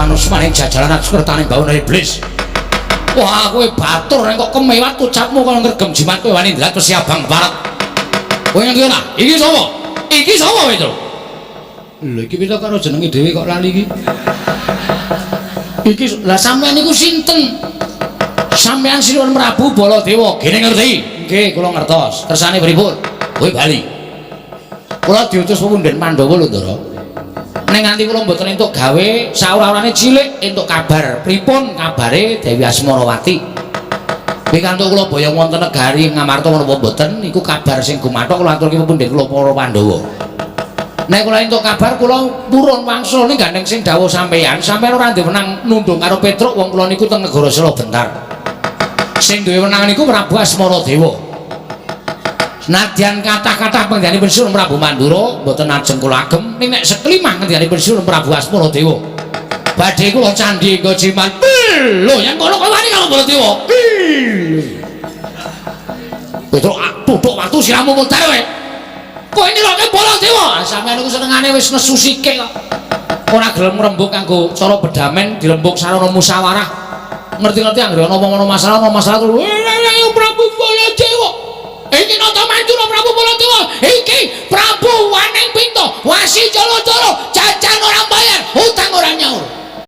Manusmaning jajaran akskertane bawana iblis. Wah, kowe batur nek kok kemewat ucapmu kaya ngregem jimat kowe wani ndrat wesi abang barat. Kowe ngerti ora? Iki sapa? Iki sapa, Petro? Lho, iki Petro karo jenenge dhewe kok lali iki. Iki lah sampean niku sinten? Sampean Sinuwun Prabu Baladewa. Gene ngerti? Nggih, kula ngertos. Kersane pripun? Kowe bali. Kula diutus pepunden Pandhawa lho, Ndara. Ning nganti kula mboten entuk gawe saura-urane cilik entuk kabar pripun kabare Dewi Asmarawati. Pikantuk kula boyong wonten negari Ngamarta menapa mboten niku kabar sing gumathok kula aturke pepunden kula para Pandhawa. Nek kula entuk kabar kula purun wangsul ning gandeng sing dawuh sampeyan, sampeyan ora duwe wenang nundung karo Petruk wong kula niku teng negara Sela Bentar. Sing duwe wenang niku Prabu Asmaradewa. Nadyan kathah-kathah panjenenganipun Sinuwun Prabu Mandura mboten ajeng kula agem ning nek seklimah ngendikanipun Sinuwun Prabu Asmaradewa. Badhe kula candhi nggo jimat. Lho, yen kono kowe wani karo Baladewa. Petruk tutuk watu siramu mutar kowe. Kowe niroke Baladewa. Sampeyan niku senengane wis nesu sikik kok. Ora gelem ngrembug kanggo cara bedamen dirembug sarana musyawarah. Ngerti-ngerti anggere ana wong ana masalah terus Prabu Baladewa. Iki Nata Mandura Prabu Baladewa. Iki